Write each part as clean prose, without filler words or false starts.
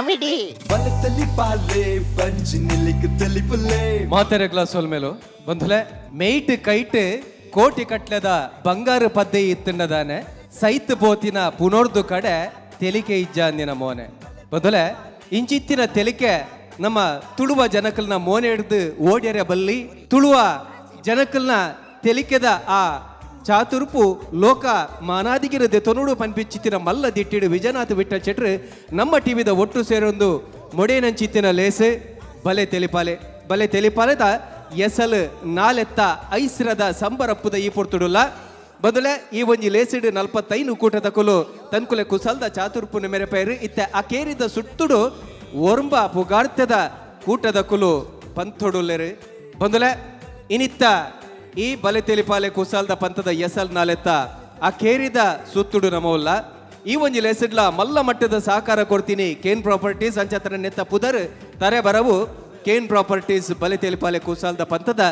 Comedy. ಮಾತೆರೆ glass ಮೇಲು ಬಂಧುಲೆ ಮೇಯ್ಟ್ ಕೈಟ್ ಕೋಟಿ ಕಟ್ಲೆದ ಬಂಗಾರು ಪದ್ದೆ ಇತ್ತನ್ನದಾನೆ ಸೈತ್ ಪೋತಿನ ಪುನರ್ದು ಕಡೆ ತೆಲಿಕೆ ಇಜ್ಜಾಂದಿನ ಮೋನೆ. ಬಂಧುಲೆ ಇಂಚಿತ್ತಿನ ತೆಲಿಕೆ ನಮ್ಮ ತುಳುವ ಜನಕಲ್ನ ಮೋನೆ ಹಿಡ್ದು ಓಡ್ಯರೆ ಬಲ್ಲಿ ತುಳುವ ಜನಕಲ್ನ ತೆಲಿಕೆದ ಆ ಚಾತುರ್ಪು ಲೋಕ ಮಾನಾದಿಗಿರದೆ ತೊನುಡು ಪನ್ಪಿಚ್ಚಿತ್ತಿನ ಮಲ್ಲ ದಿಟ್ಟಿಡು ವಿಜಯನಾಥ ವಿಠಲ್ ಶೆಟ್ರು ನಮ್ಮ ಟಿವಿದ ಒಟ್ಟು ಸೇರೊಂದು ಮೊಡೇನಂಚಿತ್ತಿನ ಲೇಸು ಬಲೆ ತೆಲಿಪಾಲೆ ಬಲೆ ತೆಲಿಪಾಲೆದ ಎಸಲು ನಾಲೆತ್ತ ಐಸ್ರದ ಸಂಬರಪ್ಪುದ ಈ ಪೊರ್ತುಡುಲ್ಲ. ಬದಲೆ ಈ ಒಂಜಿ ಲೇಸಿಡು 45 ಕೂಟದ ಕುಲು ತನ್ಕುಲೆ ಕುಸಲ್ದ ಚಾತುರ್ಪುನ ಮೆರೆಪೈರು ಇತ್ತ ಅಕೇರಿದ ಸುತ್ತುಡು ಒರ್ಂಬ ಪುಗಾರ್ತದ ಕೂಟದ ಕುಲು ಪಂಥೊಡುಲ್ಲೆರು. ಬಂದುಲೆ ಇನಿತ್ತ ಈ ಬಲೆ ತೆಲಿಪಾಲೆ ಕುಸಾಲ್ದ ಪಂಥದ ಎಸಲ್ ನಾಲೆತ್ತ ಅಕೇರಿದ ಸುತ್ತುಡು ನಮವಲ್ಲ. ಈ ಒಂಜಿ ಲೇಸಿಡ್ಲ ಮಲ್ಲ ಮಟ್ಟದ ಸಹಕಾರ ಕೊಡ್ತೀನಿ ಕೇನ್ ಪ್ರಾಪರ್ಟೀಸ್ ಅಂಚತ್ರ ನೆತ್ತ ಪುದರ್ ತರೆ ಬರವು ಕೇನ್ ಪ್ರಾಪರ್ಟೀಸ್ ಬಲೆ ತೆಲಿಪಾಲೆ ಕುಸಾಲ್ದ ಪಂಥದ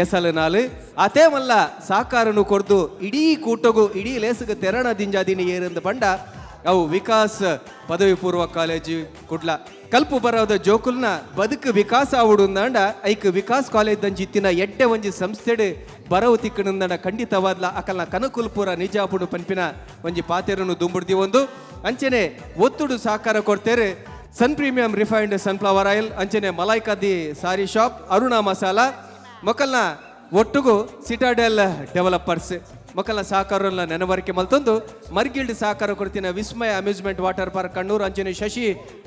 ಎಸಲ್ ನಾಲು ಅತೇ ಮಲ್ಲ ಸಹಕಾರನು ಕೊರ್ದು ಇಡೀ ಕೂಟಗು ಇಡೀ ಲೇಸುಗು ತೆರಣ ದಿಂಜಾದಿನಿ ಏರಂದು ಪಂಡ ಅವು ವಿಕಾಸ್ ಪದವಿ ಪೂರ್ವ ಕಾಲೇಜು ಕುಡ್ಲ ಕಲ್ಪು ಬರೋದ ಜೋಕುಲ್ನ ಬದುಕು ವಿಕಾಸ ಆವುಡುಂದಾಂಡ ಐಕ್ ವಿಕಾಸ್ ಕಾಲೇಜ್ ದಂಜಿತ್ತಿನ ಎಡ್ಡೆ ಒಂಜಿ ಸಂಸ್ಥೆಡು ಬರವು ತಿಕ್ಕಣಂದಾಂಡ ಖಂಡಿತವಾದ್ಲ ಅಕಲ್ನ ಕನಕುಲ್ಪುರ ನಿಜಾಪುಡು ಪನ್ಪಿನ ಒಂಜಿ ಪಾತೆರನ್ನು ದುಂಬುಡ್ದಿ ಒಂದು ಅಂಚನೆ ಒತ್ತುಡು ಸಹಕಾರ ಕೊಡ್ತೇರೆ Sun premium refined sunflower oil ಅಂಚನೆ ಮಲಾಯ್ಕದಿ ಸಾರಿ ಶಾಪ್ ಅರುಣ ಮಸಾಲಾ ಮೊಕಲ್ನ ಒಟ್ಟುಗು ಸಿಟಾಡೆಲ್ ಡೆವಲಪರ್ಸ್ ಮಕ್ಕಳ ಸಹಕಾರನ ನೆನವರಿಕೆ ಮಲ್ತೊಂದು ಮರ್ಗಿಲ್ಡ್ ಸಹಕಾರ ಕೊಡ್ತಿನ Vismaya amusement water park Kannur ಅಂಚನೆ Shashi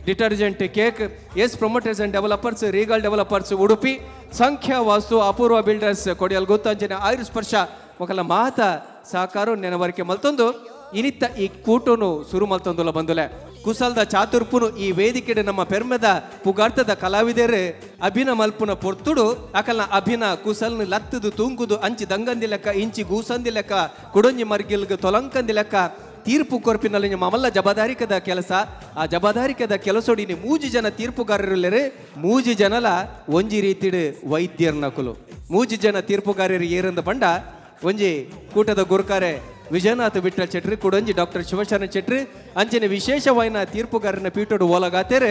detergent cake S promoters and developers Regal developers Udupi Sankhya Vastu Apoorva builders Kodial Guttu ಅಂಚನೆ ಆಯುರ್ ಸ್ಪರ್ಶ ಮಕ್ಕಳ ಮಾತ ಸಹಕಾರ ನೆನವರಿಕೆ ಮಲ್ತೊಂದು ಇನಿತ್ತ ಈ ಕೂಟನು ಸುರು ಮಲ್ತೊಂದುಲ ಬಂದುಲೆ ಕುಸಲ್ದ ಚಾತುರ್ಪುನು ಈ ವೇದಿಕೆಡೆ ನಮ್ಮ ಪೆರ್ಮೆದ ಪುಗಾರ್ತದ ಕಲಾವಿದರು ಅಭಿನ ಮಲ್ಪುನ ಪೊರ್ತುಡು ಅಕಲ್ನ ಅಭಿನ ಕುಸಲ್ನ ಲತ್ತದು ತೂಂಗುದು ಅಂಚಿ ದಂಗಂದಿ ಲೆಕ್ಕ ಇಂಚಿ ಗೂಸಂದಿ ಲೆಕ್ಕ ಕುಡೊಂಜಿ ಮರ್ಗಿಲ್ಗ ತೊಲಂಕಂದಿ ಲೆಕ್ಕ ತೀರ್ಪು ಕೊರ್ಪಿನಲ್ಲಿ ಮಲ್ಲ ಜಬಾದಾರಿಕದ ಕೆಲಸ. ಆ ಜಬಾದಾರಿಕದ ಕೆಲಸೋಡಿ ಮೂಜಿ ಜನ ತೀರ್ಪುಗಾರರುಲ್ಲೆರೆ ಮೂಜಿ ಜನಲ ಒಂಜಿ ರೀತಿಡು ವೈದ್ಯರ್ನಕುಲು ಮೂಜಿ ಜನ ತೀರ್ಪುಗಾರರು ಏರಂದ ಪಂಡ ಒಂಜಿ ಕೂಟದ ಗುರುಕಾರೆ ವಿಜಯನಾಥ ವಿಠಲ್ ಶೆಟ್ರು ಕುಡಂಜಿ ಡಾಕ್ಟರ್ ಶಿವಶರಣ ಶೆಟ್ರು ಅಂಚನೆ ವಿಶೇಷವಾಯಿನ ತೀರ್ಪುಗಾರನ ಪೀಠೋಡು ಓಲಗಾತೇರೆ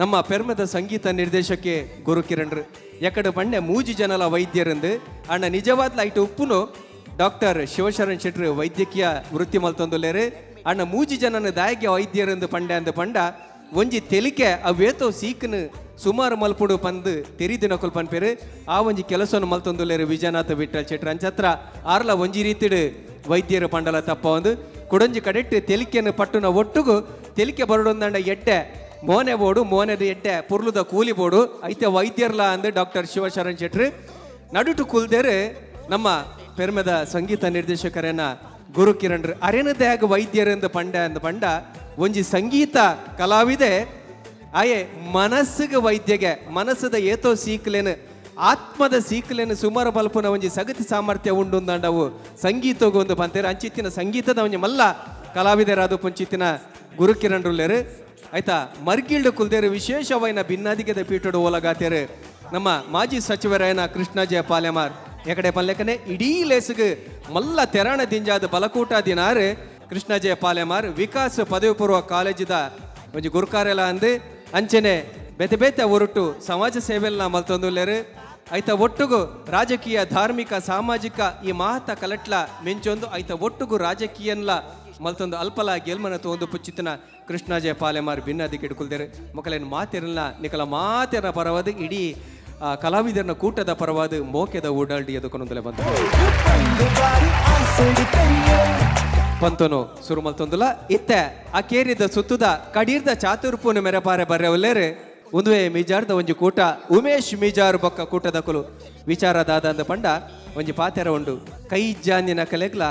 ನಮ್ಮ ಪೆರ್ಮದ ಸಂಗೀತ ನಿರ್ದೇಶಕ್ಕೆ ಗುರುಕಿರಣ್ರು ಎಕಡೆ ಬಂಡೆ ಮೂಜಿ ಜನಲ ವೈದ್ಯರಂದು ಅಣ್ಣ ನಿಜವಾದ ಐಟು ಉಪ್ಪುನು ಡಾಕ್ಟರ್ ಶಿವಶರಣ ಶೆಟ್ರು ವೈದ್ಯಕೀಯ ವೃತ್ತಿ ಮಲ್ತೊಂದುಲ್ಲೇರು ಅಣ್ಣ ಮೂಜಿ ಜನನ ದಾಯಕ್ಕೆ ವೈದ್ಯರಂದು ಪಂಡೆ ಅಂದು ಪಂಡ ಒಂಜಿ ತೆಲಿಕೆ ಅವೇತೋ ಸೀಕ್ನು ಸುಮಾರು ಮಲ್ಪುಡು ಪಂದು ತೆರಿದಿನಕುಲ್ ಪನ್ಪೇರು ಆ ಒಂಜಿ ಕೆಲಸವನ್ನು ಮಲ್ತೊಂದುಲ್ಲೇರು ವಿಜಯನಾಥ ವಿಠಲ್ ಶೆಟ್ರು ಅಂಚತ್ರ ಆರ್ಲ ಒಂಜಿ ರೀತಿಡು ವೈದ್ಯರು ಪಂಡಲ ತಪ್ಪ ಒಂದು ಕುಡಂಜಿ ಕಡೆಟ್ಟು ತೆಲಿಕೆಯನ್ನು ಪಟ್ಟುನ ಒಟ್ಟುಗು ತೆಲಿಕೆ ಬರಡೊಂದಂಡ ಎಡ್ಡೆ ಮೋನೆ ಬೋಡು ಮೋನೆದ ಎಡ್ಡೆ ಪುರ್ಲುದ ಕೂಲಿ ಬೋಡು ಐತೆ ವೈದ್ಯರ್ಲ ಅಂದು ಡಾಕ್ಟರ್ ಶಿವಶರಣ್ ಶೆಟ್ರು ನಡುಟು ಕುಲ್ದೇರು ನಮ್ಮ ಪೆರ್ಮೆದ ಸಂಗೀತ ನಿರ್ದೇಶಕರನ್ನ ಗುರುಕಿರಣ್ರು ಅರೆನದಾಗ ವೈದ್ಯರೆಂದು ಪಂಡ ಅಂದ ಪಂಡ ಒಂಜಿ ಸಂಗೀತ ಕಲಾವಿದೆ ಆಯೆ ಮನಸ್ಸಿಗೆ ವೈದ್ಯಗೆ ಮನಸ್ಸದ ಏತೋ ಸೀಕ್ಲೇನು ಆತ್ಮದ ಸೀಕ್ಲೇನು ಸುಮಾರು ಬಲ್ಪುನ ಒಂಜಿ ಸಗತಿ ಸಾಮರ್ಥ್ಯ ಉಂಡುಂದಾಂಡವು ಸಂಗೀತಗೂ ಒಂದು ಪಂತೇರು ಅಂಚಿತ್ತಿನ ಸಂಗೀತದ ಒಂಜಿ ಮಲ್ಲ ಕಲಾವಿದರಾದ ಪುಂಚಿತ್ತಿನ ಗುರುಕಿರಣ್ರುಲ್ಲೇರು ಆಯ್ತಾ ಮರ್ಗಿಲ್ಡು ಕುಲ್ದೇರು ವಿಶೇಷವಾಯಿನ ಭಿನ್ನಾದಿಗೆದ ಪೀಠೋಡು ಓಲಗಾತೇರು ನಮ್ಮ ಮಾಜಿ ಸಚಿವರಾಯನ ಕೃಷ್ಣಾಜಯ ಪಾಲೆಮಾರ್ ಎಕಡೆ ಪಲ್ಲೆಕನೆ ಇಡೀ ಲೇಸುಗು ಮಲ್ಲ ತೆರಾಣ ದಿಂಜಾದ ಬಲಕೂಟ ದಿನಾರು ಕೃಷ್ಣಾಜಯ ಪಾಲೆಮಾರ್ ವಿಕಾಸ್ ಪದವಿ ಪೂರ್ವ ಕಾಲೇಜಿದ ಒಂಜಿ ಗುರುಕಾರೆಲ ಅಂದು ಅಂಚನೆ ಬೇತೆ ಬೇತೆ ಒರಟು ಸಮಾಜ ಸೇವೆಲ್ಲ ಮಲ್ತೊಂದುಲ್ಲೇರು ಐತ ಒಟ್ಟುಗು ರಾಜಕೀಯ ಧಾರ್ಮಿಕ ಸಾಮಾಜಿಕ ಈ ಮಾತ ಕಲಟ್ಲ ಮೆಂಚೊಂದು ಐತ ಒಟ್ಟುಗು ರಾಜಕೀಯನ್ಲ ಮಲ್ತೊಂದು ಅಲ್ಪಲ ಗೆಲ್ಮನ ತೋಂದು ಪುಚ್ಚಿತನ ಕೃಷ್ಣಾಜಯ ಪಾಲೆಮಾರ್ ಭಿನ್ನಾದಿಗೆ ಹಿಡ್ಕೊಳ್ದೇರು ಮಕ್ಕಳೇನು ಮಾತಿರಲ್ಲ ನಿಕಲ ಮಾತಿನ ಪರವಾದ ಇಡೀ ಕಲಾವಿದರನ್ನ ಕೂಟದ ಪರವಾದ ಮೋಕೆದ ಓಡಾಡಿ ಎದುಕೊಂದಲೆ ಬಂತು ಪಂತನು ಸುರು ಮಲ್ತೊಂದುಲ ಇತ್ತೆ ಆ ಕೇರಿದ ಸುತ್ತುದ ಕಡೀರ್ದ ಚಾತುರ್ಪುನ ಮೆರಪಾರೆ ಬರ್ರೆವಲ್ಲೇರು ಒಂದುವೆ ಮಿಜಾರ್ದ ಒಂಜಿ ಕೂಟ ಉಮೇಶ್ ಮಿಜಾರ್ ಬೊಕ್ಕ ಕೂಟದ ಕುಲು ವಿಚಾರ ದಾದ ಪಂಡ ಒಂಜಿ ಪಾತೆರ ಉಂಡು ಕೈ ಜಾನಿನ ಕಲೆಗ್ಲ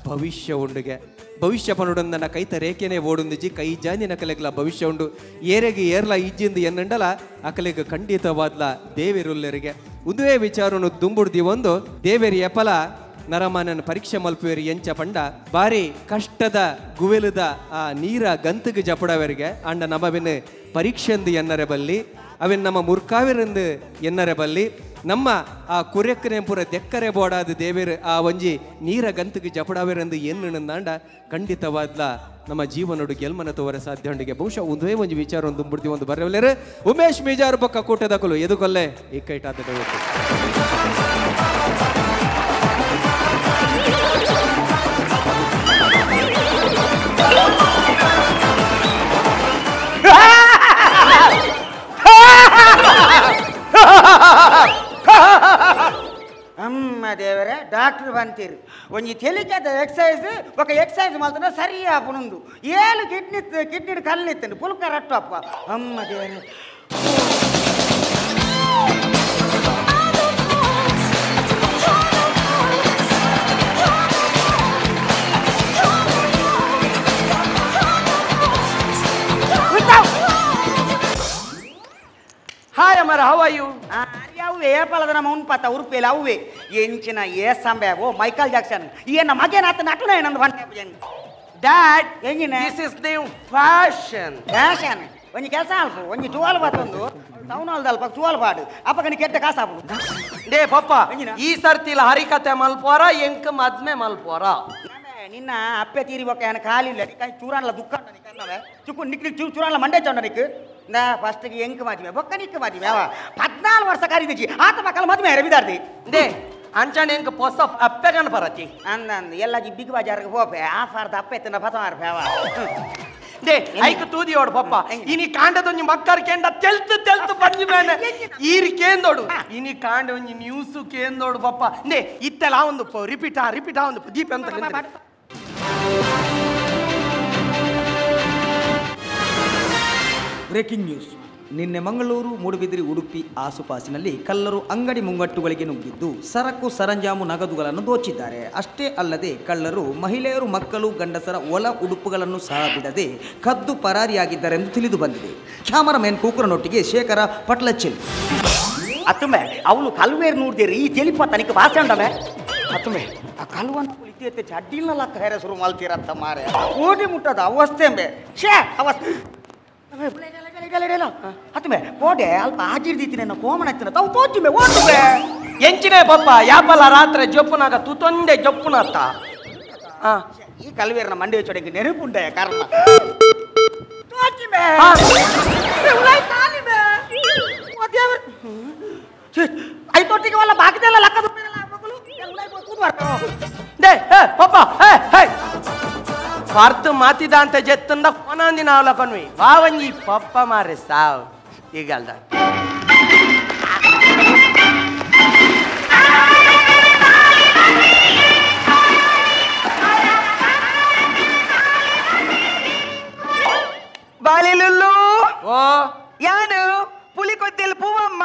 ಭವಿಷ್ಯ ಉಂಡುಗೆ ಭವಿಷ್ಯ ಪನುಡಂದನ ಕೈತ ರೇಖೆನೆ ಓಡುಂದಿಜಿ ಕೈ ಜಾನಿನ ಕಲೆಗ್ಲ ಭವಿಷ್ಯ ಉಂಡು ಏರೆಗೆ ಏರ್ಲ ಇಜ್ಜಿಂದ ಎನ್ನಂಡಲ ಅಕಲೆಗ್ ಖಂಡಿತವಾದ್ಲ ದೇವೆರುಲ್ಲೆರಿಗೆ ಉಂದುವೇ ವಿಚಾರನು ದುಂಬುಡ್ದಿ ಒಂದು ದೇವೇರಿ ಎಪಲ ನರಮಾನನ ಪರೀಕ್ಷೆ ಮಲ್ಪುವೇರಿ ಎಂಚ ಪಂಡ ಬಾರಿ ಕಷ್ಟದ ಗುವೆಲದ ಆ ನೀರ ಗಂತಗೆ ಜಪಡವರಿಗೆ ಅಂಡ ನಮವಿನ ಪರೀಕ್ಷೆಂದು ಎನ್ನರೆ ಬಲ್ಲಿ ಅವಿನ ನಮ್ಮ ಮುರ್ಕಾವಿರಂದು ಎನ್ನರೆ ಬಲ್ಲಿ ನಮ್ಮ ಆ ಕುರೆಕ್ಕನೆಂಪುರ ದೆಕ್ಕರೆ ಬೋಡಾದ ದೇವೇರು ಆ ಒಂಜಿ ನೀರ ಗಂತಕ್ಕೆ ಜಪಡಾವೇರೆಂದು ಎನ್ನುಂದಾಂಡ ಖಂಡಿತವಾದ್ಲ ನಮ್ಮ ಜೀವನೋಡು ಗೆಲ್ಮನ ತೋರ ಸಾಧ್ಯ ಉಂಡಿಗೆ. ಬಹುಶಃ ಒಂದೇ ಒಂಜಿ ವಿಚಾರ ಒಂದು ಬಿಡ್ತೀವಿ ಒಂದು ಬರವಲೇರು ಉಮೇಶ್ ಮೀಜಾರು ಬೊಕ್ಕ ಕೂಟದಕಲು ಎದುಕೊಲ್ಲೆ ಈ ಕೈಟಾದ. ಅಮ್ಮ ದೇವರೇ ಡಾಕ್ಟ್ರ್ ಬಂತೀರಿ ಒಂಜಿ ತೆಲಿಕೆದ ಎಕ್ಸಸೈಸ್ ఒక ಎಕ್ಸಸೈಸ್ ಮಾಡ್ತಾನೆ ಸರಿ ಆಪುನೊಂದು ಏಳು ಕಿಡ್ನಿ ಕಿಡ್ನಿ ಕಲ್ಲಿತ್ತಂಡು ಪುಲ್ಕ ರಟ್ಟಪ್ಪ. ಅಮ್ಮ ದೇವರೇ hi Amara, how are you? ಅವೇ ಏಪಲದ ನಮ್ಮ ಉನ್ಪತ್ತ ಉರುಪೇಲಿ ಅವೇ ಎಂಚಿನ ಏ ಸಂಬೆ ಓ ಮೈಕಲ್ ಜಾಕ್ಸನ್ ಏನ ಮಗೇನಾತ ನಟನ ಏನಂದು ಬಂದೆ. ಡ್ಯಾಡ್ ಎಂಜಿನ this is new fashion. Fashion ಒಂಜಿ ಕೆಲಸ ಅಲ್ಪ ಒಂಜಿ ಟುವಾಲ್ ಬಾತೊಂದು ಟೌನ್ ಹಾಲ್ದ ಅಲ್ಪ ಟುವಾಲ್ ಬಾಡು ಅಪ್ಪಗನಿ ಕೆಟ್ಟ ಕಾಸಾಪು. ಡೇ ಪಪ್ಪ, ಈ ಸರ್ತಿಲ ಹರಿಕತೆ ಮಲ್ಪೋರ ಎಂಕ್ ಮದ್ಮೆ ಮಲ್ಪೋರ. ನಿನ್ನ ಅಪ್ಪೆ ತೀರಿ ಬೊಕ್ಕ ಏನ ಖಾಲಿ ಇಲ್ಲ ಚೂರಾನ್ಲ ದುಃಖ ಚುಕ್ಕು ನಿಕ್ ಚೂರಾನ್ಲ ಮಂಡೆ ಚೊಂಡ ನಿಕ್ ನಾ ಫಸ್ಟ್ಗೆ ಎಂಕ್ ಮದುವೆ ಬೊಕ್ಕ ನಿಕ್ ಮದುವೆ ಅವ 14 ವರ್ಷ ಕರೀದಿಜಿ ಆತ ಮಕ್ಕಳ ಮದುವೆ ರವಿದಾರ್ದಿ. They ಅಂಚಾಣ ಎಂಕ್ ಪೊಸ ಅಪ್ಪೆ ಕಣಪರತಿ ಅಂದ ಅಂದ ಎಲ್ಲ ಬಿಗ್ ಬಾಜಾರ್ಗೆ ಹೋಪೆ ಆಫರ್ದ ಅಪ್ಪೆ ತಿನ್ನ ಪಸ ಮಾರ್ಪೆ ಅವ. They ಐಕ್ ತೂದಿಯೋಡು ಪಪ್ಪ, ಇನಿ ಕಾಂಡದೊಂಜಿ ಮಕ್ಕರ್ ಕೇಂಡ ತೆಲ್ತು ತೆಲ್ತು ಬಂಜಿ ಮೇನೆ ಈರಿ ಕೇಂದೋಡು ಇನಿ ಕಾಂಡ ಒಂಜಿ ನ್ಯೂಸು ಕೇಂದೋಡು ಪಪ್ಪ. ನೇ ಇತ್ತೆಲ್ಲ ಒಂದು ರಿಪೀಟ್ ರಿಪೀಟ್ ಒಂದು ದೀಪ ಅಂತ. ಬ್ರೇಕಿಂಗ್ ನ್ಯೂಸ್: ನಿನ್ನೆ ಮಂಗಳೂರು, ಮೂಡುಬಿದಿರೆ, ಉಡುಪಿ ಆಸುಪಾಸಿನಲ್ಲಿ ಕಳ್ಳರು ಅಂಗಡಿ ಮುಂಗಟ್ಟುಗಳಿಗೆ ನುಗ್ಗಿದ್ದು ಸರಕು ಸರಂಜಾಮು ನಗದುಗಳನ್ನು ದೋಚಿದ್ದಾರೆ. ಅಷ್ಟೇ ಅಲ್ಲದೆ ಕಳ್ಳರು ಮಹಿಳೆಯರು, ಮಕ್ಕಳು, ಗಂಡಸರ ಒಳ ಉಡುಪುಗಳನ್ನು ಸಹ ಬಿಡದೆ ಕದ್ದು ಪರಾರಿಯಾಗಿದ್ದಾರೆಂದು ತಿಳಿದು ಬಂದಿದೆ. ಕ್ಯಾಮರಾಮನ್ ಕೂಕುರನೊಟ್ಟಿಗೆ ಶೇಖರ ಪಟ್ಲಚಿಲ್. ಅತ್ತುಮೆ ಅವಳು ಕಲ್ವೇರು ನೋಡ್ದಿರಿ ಈ ತೆಲಿಪ ತನಿಖೆ ಭಾಷೆ ಉಂಟಮೆ. ಅತ್ತುಮೆ ಆ ಕಲ್ವನ್ನ ಇತ್ತೆ ಚಡ್ಡಿಲ್ಲ ಕೈರ ಶುರು ಮಾಡ್ತೀರಂತ ಮಾರೆ ಓಡಿ ಮುಟ್ಟದ ಅವಸ್ಥೆ ಎಂಬೆ ಶೇ ಅವಸ್ಥೆ. ಅತ್ತುಮೆ ಕೋಡೆ ಅಲ್ಪ ಆಜಿರ್ದಿತ್ತಿ ನನ್ನ ಕೋಮನ ಹತ್ತಿರ ತಾವು ತೋಚುಮೆ ಓಡುವೆ ಎಂಚಿನೇ ಪಪ್ಪ ಯಾಪಲ ರಾತ್ರಿ ಜೊಪ್ಪುನಾಗ ತುತೊಂದೆ ಜೊಪ್ಪುನತ್ತ. ಈ ಕಲ್ವೇರನ ಮಂಡಿ ಚೊಡಕ್ಕೆ ನೆನಪುಂಡೆ ಕರ್ಮ ತೋಚುಮೆ ಐತೊಟ್ಟಿಗೆ ವಲ್ಲ ಬಾಕಿದೆಲ್ಲ ಲಕ್ಕದ they ಪಪ್ಪ ಹೇ ಹೇ ಪಾರ್ತು ಮಾತಿದ ಅಂತ ಜೆತ್ತಂದ ಕೊನಂದಿನ ಅವಲ ಕೊನ್ವಿ ವಾವಂಜಿ ಪಪ್ಪ ಮಾರೆ ಸಾವ್ ಈಗಲ್ದ. ಬಾಲಿಲುಲ್ಲು ಓ ಯಾನು ಪುಲಿ ಕೊತ್ತಿಲ್ ಪೂವಮ್ಮ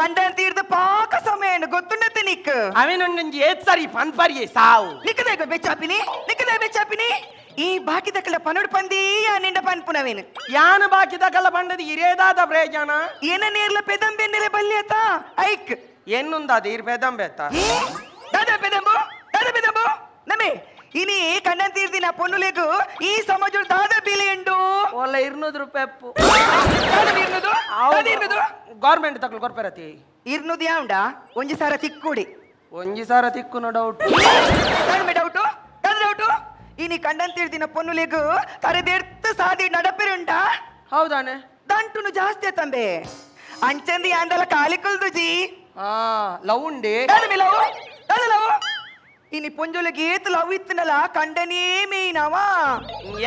ಕಂಡನ್ ತೀರ್ದ ಪಾಕ ಸಮಯ ಗೊತ್ತುಂಡತ್ತೆ ನಿಕ್ ಅವಿನೊಂದು ಏತ್ ಸರಿ ಪನ್ಪರಿಯೇ ಸಾವು ನಿಕ್ಕದೇ ಬೆಚ್ಚಾಪಿನಿ ನಿಕ್ಕದೇ ಬೆಚ್ಚಾಪಿನಿ ಈ ಬಾಕಿದಕಲ ಪನುಡು ಪಂದಿ ನಿಂಡ ಪನ್ಪುನವೇನು ಯಾನು ಬಾಕಿದಕಲ ಪಂಡದಿ ಇರೇದಾದ ಪ್ರಯೋಜನ ಏನ ನೇರ್ಲ ಪೆದಂಬೆನ್ನೆಲೆ ಬಲ್ಯತ ಐಕ್ ಎನ್ನುಂದಾದ ಇರ್ ಪೆದಂಬೆತ್ತ ದಾದ ಪೆದಂಬು ದಾದ ಪೆದಂಬು ನಮೆ ಇನಿ ಕಂಡನ್ ತೀರ್ದಿನ ಪೊನ್ನುಲೆಗು ಈ ಸಮಾಜ ದಾದ ಬಿಲೆ ಉಂಡು ಓಲ 200 ರೂಪಾಯಿ ಅಪ್ಪು ಇರ್ನೂದು ಗೌರ್ಮೆಂಟ್ ತಕಲು ಕೊರ್ಪೆರತಿ ಇರ್ನೂದು ಯಾವುಂಡ ಒಂಜಿ ಸಾರ ತಿಕ್ಕುಡಿ ಒಂಜಿ ಸಾರ ತಿಕ್ಕುನ ಡೌಟ್ ಡೌಟು ಡೌಟು ಇನಿ ಕಂಡನ್ ತೀರ್ದಿನ ಪೊನ್ನುಲೆಗು ತರೆದೆರ್ತು ಸಾದಿ ನಡಪೆರುಂಡ ಹೌದಾನೆ ದಂಟುನು ಜಾಸ್ತಿ ತಂಬೆ ಅಂಚಂದಿ ಯಾಂದಲ ಕಾಲಿ ಕುಲ್ದುಜಿ ಆ ಲವ್ ಉಂಡೆ ಲವ್ ಲವ್ ಇನಿ ಪೊಂಜೊಲೆಗೆ ಏತ್ ಲವ್ ಇತ್ತನಲ್ಲ ಕಂಡನೇ ಮೀನವಾ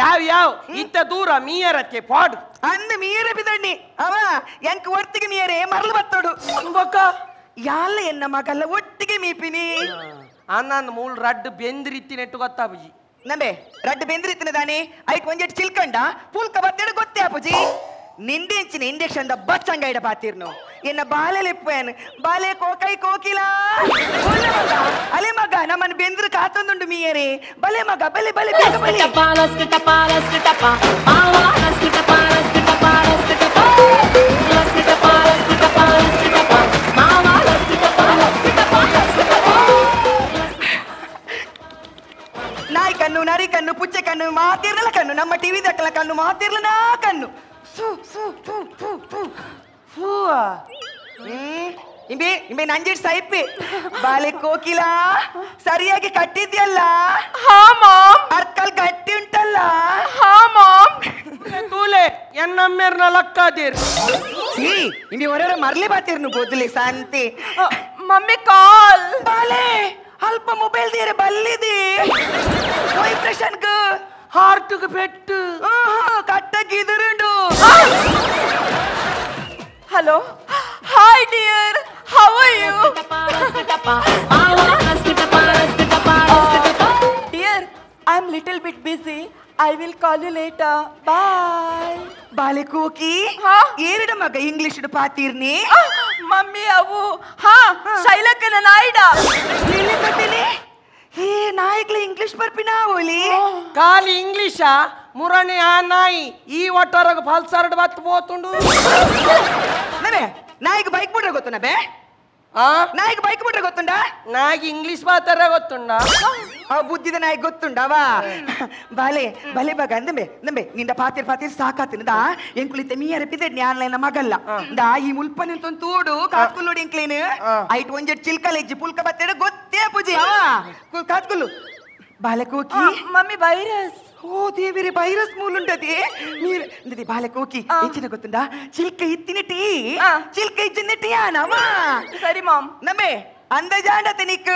ಯಾವ ಯಾವ ಇತ್ತ ದೂರ ಮೀಯರಕ್ಕೆ ಪಾಡು ಅಂದ ಮೀರ ಬಿದಣ್ಣಿ ಅವ ಎಂಕ್ ಒಟ್ಟಿಗೆ ಮೀಯರೇ ಮರಳು ಬತ್ತೋಡು ಬೊಕ್ಕ ಯಾಲ ಎನ್ನ ಮಗಲ್ಲ ಒಟ್ಟಿಗೆ ಮೀಪಿನಿ ಅನ್ನ ಮೂಲ್ ರಡ್ಡು ಬೆಂದ್ರಿತ್ತಿ ನೆಟ್ಟು ಗೊತ್ತಾಬುಜಿ ನಂಬೆ ರಡ್ಡು ಬೆಂದ್ರಿತ್ತಿನ ದಾನೆ ಐಕ್ ಒಂಜೆಟ್ ಚಿಲ್ಕಂಡ ಪುಲ್ಕ ಬತ್ತೇಡು ಗೊತ್ತೇ ಅಪುಜಿ ನಿಂದೆಂಚಿನ ಇಂಜೆಕ್ಷನ್ the ಬಚ್ಚಂಗೈಡ ಬಾತಿರ್ನು ಎನ್ನ ಬಾಲೆ ಲೆಪ್ಪೇನು ಬಾಲೆ ಕೋಕೈ ಕೋಕಿಲ ಅಲೆ ಮಗ ನಮ್ಮನ್ನು ಬೆಂದ್ರು ಕಾತೊಂದುಂಡು ಮೀಯರೇ ಬಲೆ ಮಗ ಬಲೆ ಬಲೆ ಬೇಗ ಬಲೆ ನಾಯಿ ಕಣ್ಣು ನರಿ ಕಣ್ಣು ಪುಚ್ಚೆ ಕಣ್ಣು ಮಾತಿರ್ಲ ಕಣ್ಣು ನಮ್ಮ ಟಿವಿ ದಕ್ಕಲ ಕಣ್ಣು ಮಾತಿರ್ಲ ನಾ ಕಣ್ಣು ಸು ಸು ಥು ಥು ಥು ಇಂಬೆ ಇಂಬೆ ನಂಜಿಡ್ ಸೈಪಿ ಬಾಲೆ ಕೋಕಿಲ ಸರಿಯಾಗಿ ಕಟ್ಟಿದ್ಯಲ್ಲ? ಹಾ ಮಾಮ್. ಅರ್ಕಲ್ ಗಟ್ಟಿ ಉಂಟಲ್ಲ? ಹಾ ಮಾಮ್. ತೂಲೆ ಎನ್ನಮ್ಮೇರ್ನ ಲಕ್ಕಾದಿರ್. ಸಿ ಇಂಬೆ ಹೊರರ ಮರ್ಲಿ ಬಾತಿರ್ನು ಬೋದ್ಲಿ ಸಂತಿ. ಮಮ್ಮಿ ಕಾಲ್. ಬಾಲೆ ಅಲ್ಪ ಮೊಬೈಲ್ ದೇರೆ ಬಲ್ಲಿದಿ ವೈಬ್ರೇಷನ್ ಗ ಹಾರ್ಟ್ ಗೆ ಪೆಟ್ಟು ಕಟ್ಟಗಿದುರುಂಡು. Hello, hi dear, how are you? Dear, I am little bit busy, I will call you later, bye. ಬಾಲೆ ಕೋಕಿ ಏರಿಡ ಮಗ ಇಂಗ್ಲಿಷ್ ಪಾತೀರ್ನಿ? ಮಮ್ಮಿ ಅವು ಹಾ ಶೈಲಕ್ಕನ ನಾಯಿಡ. ಏ ನಾಯಿಗ್ಲ ಇಂಗ್ಲಿಷ್ ಬರ್ಪಿನ ಓಲಿ? ಖಾಲಿ ಇಂಗ್ಲಿಷ ಮುರಣಿ ಆ ನಾಯಿ ಈ ಒಟ್ಟರಗ ಫಲ್ಸರ್ಡ್ ಬತ್ ಪೋತುಂಡು. ನಬೆ ನಾಯಿಗೆ ಬೈಕ್ ಬಿಟ್ರೆ ಗೊತ್ತು ನಬೆ? ನಾಯಿಗೆ ಬೈಕ್ ಬಿಟ್ರೆ ಗೊತ್ತುಂಡ? ನಾಯಿಗೆ ಇಂಗ್ಲಿಷ್ ಮಾತಾರ ಗೊತ್ತುಂಡ? ಆ ಬುದ್ಧಿದ ನಾಯಿ ಗೊತ್ತುಂಡವಾ? ಬಾಲೆ ಬಲೆ ಬಗ ಅಂದಂಬೆ ನಂಬೆ ನಿಂದ ಪಾತಿರ್ ಪಾತಿರ್ ಸಾಕಾತಿನ ದಾ ಎಂಕುಲಿತ್ತೆ ಮೀಯರ ಪಿದೆಡ್ನಿ ಆನ್ಲೈನ್ ಮಗಲ್ಲ ದಾ ಈ ಮುಲ್ಪ ನಿಂತೊಂದು ತೂಡು ಕಾತ್ಕುಲ್ಲೋಡಿ ಎಂಕ್ಲೇನು ಐಟ್ ಒಂಜೆಟ್ ಚಿಲ್ಕಲ್ ಹೆಜ್ಜಿ ಪುಲ್ಕ ಬತ್ತೇಡ ಗೊತ್ತೇ ಪೂಜೆ ಕಾತ್ಕುಲ್ಲು. ಬಾಲೆ ಕೋಕಿ ಮಮ್ಮಿ ವೈರಸ್. ಓ ದೇವಿರಿ ವೈರಸ್ ಮೂಲುಂಡದೆ ನೀರು ಅಂದದೆ. ಬಾಲೆ ಕೋಕಿ ಎಂಚಿನ ಗೊತ್ತುಂಡ? ಚಿಲ್ಕ ಇತ್ತಿನ ಟೀ ಚಿಲ್ಕ ಇಚ್ಚಿನ ಟೀ ಆನವ. ಸರಿ ಮಾಮ್. ನಮ್ಮೆ ಅಂದಜಾಂಡತೆ ನಿಕ್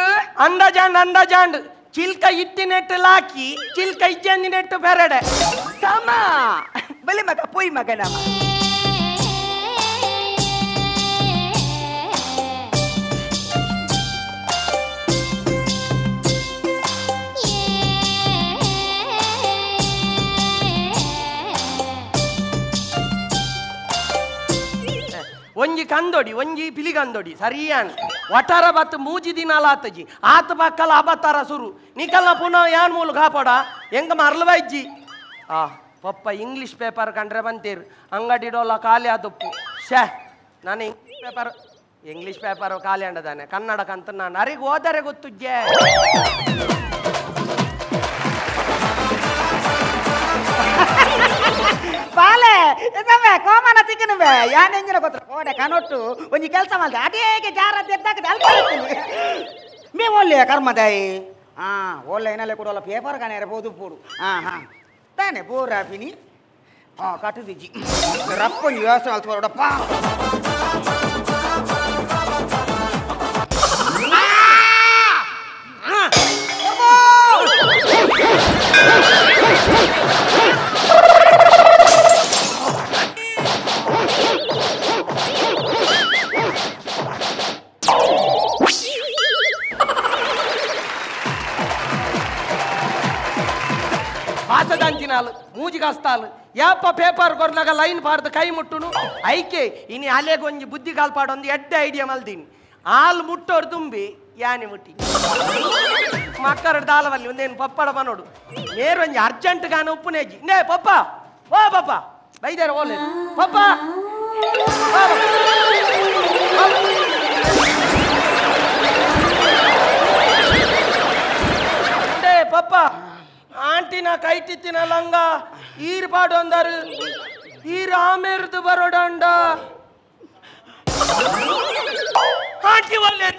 ಅಂದಜಾಂಡ್ ಅಂದಜಾಂಡ್ ಚಿಲ್ಕ ಇತ್ತಿನೆಟ್ಟು ಲಾಕಿ ಚಿಲ್ಕ ಇಜ್ಜಂದಿನೆಟ್ಟು ಬೆರಡೆ ಸಮ ಬಲೆ ಮಗ ಪೋಯ್ ಮಗನ. ಒಂಜಿ ಕಂದೊಡಿ ಒಂಜಿ ಪಿಲಿ ಕಂದೊಡಿ ಸರಿಯಾನ್ ವಟಾರ ಬತ್ತು ಮೂಜಿ ದಿನ ಆತಜಿ ಆತ ಪಕ್ಕಲ ಅಬತಾರ ಸುರು ನಿಕಲ್ಲ ಪುನಃ ಯಾನ್ ಮೂಲು ಕಾಪಾಡ ಹೆಂಗ ಮರಲವ ಇಜ್ಜಿ. ಆ ಪಪ್ಪ ಇಂಗ್ಲೀಷ್ ಪೇಪರ್ ಕಂಡ್ರೆ ಬಂತೀರು ಅಂಗಡಿಡೋಲ ಖಾಲಿ ಆದಪ್ಪು. ಶ್ಯಾ ನಾನು ಇಂಗ್ಲೀಷ್ ಪೇಪರ್ ಖಾಲಿ ಅಂಡದಾನೆ ಕನ್ನಡಕ್ಕಂತ ನಾನು ಅರಿಗೆ ಹೋದರೆ ಗೊತ್ತುಜ್ಜೆ. ಬಾಲೆ ಇದವೆ ಕೋಮನ ತಿಕ್ಕನುವೆ ಯಾನ್ ಎಂಜಿನ ಗೊತ್ತ ಕೋಡೆ ಕನೊಟ್ಟು ಒಂಜಿ ಕೆಲಸ ಮಾಡ್ದೆ ಅದೇಗೆ ಜಾರದ್ದು ಎದ್ದಾಕದೆ ಅಲ್ಪ ಮೇ ಒಳ್ಳೆ ಕರ್ಮದಾಯಿ. ಹಾ ಒಳ್ಳೆ ಏನಲ್ಲೇ ಕೊಡೋಲ್ಲ ಪೇಪರ್ ಕಾಣೆ ಬೋದು ಪೋಡು. ಹಾ ಹಾ ತಾನೆ ಬೋರ್ ಆಪಿನಿ. ಹಾ ಕಟ್ಟುದಿಜ್ಜಿ ರಪ್ಪೊಂಜಿ ವ್ಯವಸ್ಥೆ ಅಲ್ತು ಬರೋಡಪ್ಪ. ವಾಸದಾಂಚಿನಾಲು ಮೂಜಿಗಾಸ್ತಾಲು ಯಾಪ ಪೇಪರ್ ಕೊರ್ನಾಗ ಲೈನ್ ಪಾಡ್ದು ಕೈ ಮುಟ್ಟುನು ಐಕೆ ಇನಿ ಅಲೆಗೊಂಜಿ ಬುದ್ಧಿ ಕಾಲ್ಪಾಡೊಂದು ಎಡ್ಡೆ ಐಡಿಯಾ ಮಲ್ದೀನಿ. ಆಲ್ ಮುಟ್ಟೋರು ತುಂಬಿ ಯಾನಿ ಮುಟ್ಟಿ ಮಕ್ಕರ ದಾಲವಲ್ಲಿ ಒಂದೇನು ಪಪ್ಪಡ ಬನೋಡು ನೇರೊಂಜಿ ಅರ್ಜೆಂಟ್ ಗಾನ ಉಪ್ಪುನೇಜಿ ನೇ ಪಪ್ಪ ಓ ಪಪ್ಪ ಬೈದಾರ ಓಲೆ ಪಪ್ಪ ಪಪ್ಪ ಆಂಟಿನ ಕೈಟಿತ್ತಿನ ಲಂಗ ಈರ್ ಪಾಡೊಂದರು ಈರ್ ಆಮೇರ್ದು ಬರೋಡಂಡ ಆಂಟಿ ಒಳ್ಳೆ.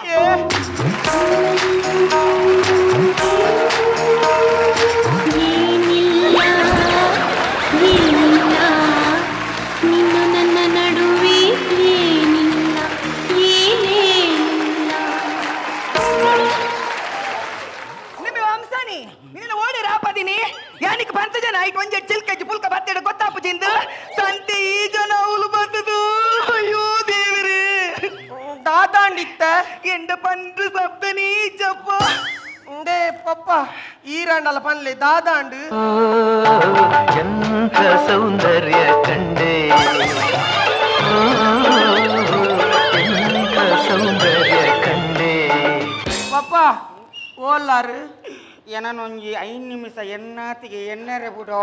ಏನಿಲ್ಲ ನಿನ್ನ ನನ್ನ ನಡುವೆ ಏನಿಲ್ಲ ಏನೇನಿಲ್ಲ. ನಿಮ್ಮ ವಂಶಾನಿ ನಿನ್ನ ಓಡಿ ರಾಪದಿನಿ ಯಾನಿಕ್ ಪಂತ ಜನ ಐಟ್ ಒಂಜೆ ಚಿಲ್ಕಜ್ಜಿ ಪುಲ್ಕ ಬತ್ತೇಡ ಗೊತ್ತಾಪು ಜಿಂದು ಸಂತೆ ಈ ಜನ ಅವಳು ಬಂದದು. ಅಯ್ಯೋ ದೇವರೇ ದಾದಾಂಡಿತ್ತ ಎಂಡ ಪಂಡ್ರು ಸಬ್ದನಿ ಚಪ್ಪ ಉಂಡೆ ಪಪ್ಪ ಈರಂಡಲ ಪನ್ಲೆ ದಾದಾಂಡು. ಎಂಥ ಸೌಂದರ್ಯ ಕಂಡೆ ಎಂಥ ಸೌಂದರ್ಯ ಕಂಡೆ. ಪಪ್ಪ ಓಲಾರು ಏನೊಂಜಿ 5 ನಿಮಿಷ ಎನ್ನಾತಿಗೆ ಎಣ್ಣೆರೆ ಬಿಡೋ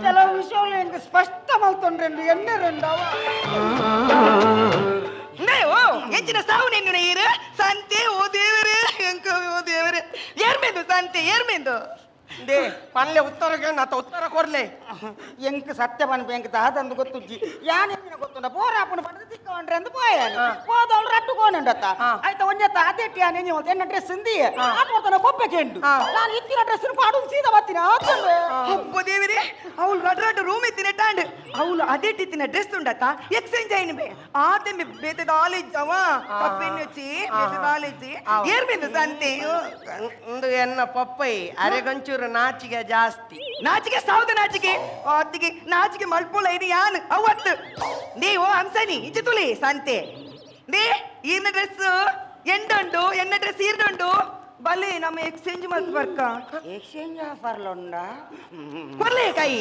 ಕೆಲವು ವಿಷಯಗಳು ಹೆಂಗೆ ಸ್ಪಷ್ಟ ಮಲ್ತೊಂಡ್ರೆ ಎಣ್ಣೆರೆಂಡವ. ಎಂಚಿನ ಸಾವು ನಿನ್ನ ಈರು ಸಂತೆ ಓ ದೇವರೇ ಎಂಕ ಓ ದೇವರೇ ಏರ್ಮೇಂದು ಸಂತೆ ಏರ್ಮೇಂದು. They ಪನ್ಲೆ ಉತ್ತರ ಕೇಂದ್ರ ಉತ್ತರ ಕೊರ್ಲೆ ಎಂಕ್ ಸತ್ಯ ಪನ್ಪೆ ಎಂಕ್ ದಾದಂದು ಗೊತ್ತುಜ್ಜಿ ಯಾನ್ ಎಂಚಿನ ಗೊತ್ತುಂಡ ಪೋರಾಪುನ ಪಂಡದ ತಿಕ್ಕವಂಡ್ರೆ ಅಂದ್ ಪೋಯ ಪೋದವಳು ರಟ್ಟು ಕೋನುಂಡತ್ತ ಆಯ್ತ ಒಂಜೆತ್ತ ಅದೇಟಿ ಯಾನ್ ಎಂಜಿ ಮಲ್ತೆ ಎನ್ನ ಡ್ರೆಸ್ ಇಂದಿ ಆಟೋಡ್ತಾನ ಬೊಬ್ಬೆ ಕೇಂಡು ನಾನು ಇತ್ತಿನ ಡ್ರೆಸ್ ಪಾಡು ಸೀದಾ ಬತ್ತಿನ ಅಬ್ಬ ದೇವಿರೇ ಅವಳು ರಡ್ ರಡ್ ರೂಮ್ ಇತ್ತಿನ ಟಾಂಡ್ ಅವಳು ಅದೇಟಿ ಇತ್ತಿನ ಡ್ರೆಸ್ ಉಂಡತ್ತ ಎಕ್ಸ್ಚೇಂಜ್ ಆಯ್ನ ಬೇ ಆತೆ ಮೆ ಬೇತೆ ದಾಲಿಜ್ಜವ ತಪ್ಪಿನ್ನುಚ್ಚಿ ಬೇತೆ ದಾಲಿಜ್ಜಿ ಏರ್ಬಿಂದು ಸಂತೆ ಒಂದು ಎನ್ನ ಪಪ್ಪೈ ಅರೆಗಂಚೂರು ನಾಚಿಗೆ ಜಾಸ್ತಿ ನಾಚಿಗೆ ಸಾವ್ದ ನಾಚಿಗೆ ಆತಿಗೆ ನಾಚಿಗೆ ಮಲ್ಪುಲ ಇದು ಯಾನ್ ಅವತ್ತು ನೀವು ಹಂಸನಿ ಇಂಚೆ ತುಲಿ ಸಂತೆ they ಈರ್ನ ಡ್ರೆಸ್ ಎಂಡುಂಡು ಎನ್ನ ಡ್ರೆಸ್ ಈರ್ನುಂಡು ಬಲೆ ನಮ್ಮ ಎಕ್ಸ್ಚೇಂಜ್ ಮಲ್ತ್ ಬರ್ಕ ಎಕ್ಸ್ಚೇಂಜ್ ಆಫರ್ ಉಂಡ ಕೊರ್ಲೆ ಕೈ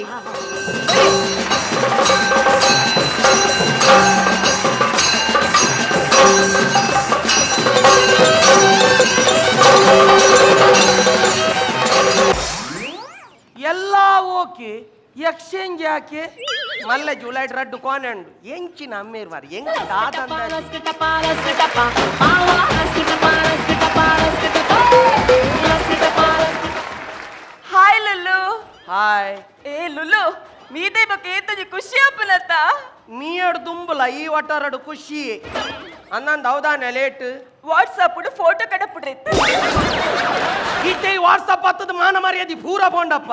ಎಲ್ಲ ಓಕೆ ಎಕ್ಸ್ಚೇಂಜ್ ಯಾಕೆ ಮಲ್ಲ ಜುಲೈ ರಡ್ಡು ಕೋನಂಡು ಎಂಚಿನ ಅಮ್ಮೇರ್ ಮಾರಿ ಎಂಕ್ ದಾದಂದ ಹಾಯ್ ಲುಲ್ಲು. ಹಾಯ್. ಏ ಲುಲ್ಲು ಮೀದೆ ಬಗ್ಗೆ ಏತಜಿ ಖುಷಿ ಅಪ್ಪನತ್ತ ಮೀಯಡ್ ದುಂಬುಲ ಈ ಒಟ್ಟಾರಡು ಖುಷಿ ಅನ್ನಂದ್ ಹೌದಾನೆ ಲೇಟ್ ವಾಟ್ಸಪ್ ಫೋಟೋ ಕಡಪುಡ್ರಿ ಇತ್ತೆ ವಾಟ್ಸಪ್ ಹತ್ತದ ಮಾನ ಮರ್ಯಾದೆ ಪೂರ ಪೋಂಡಪ್ಪ.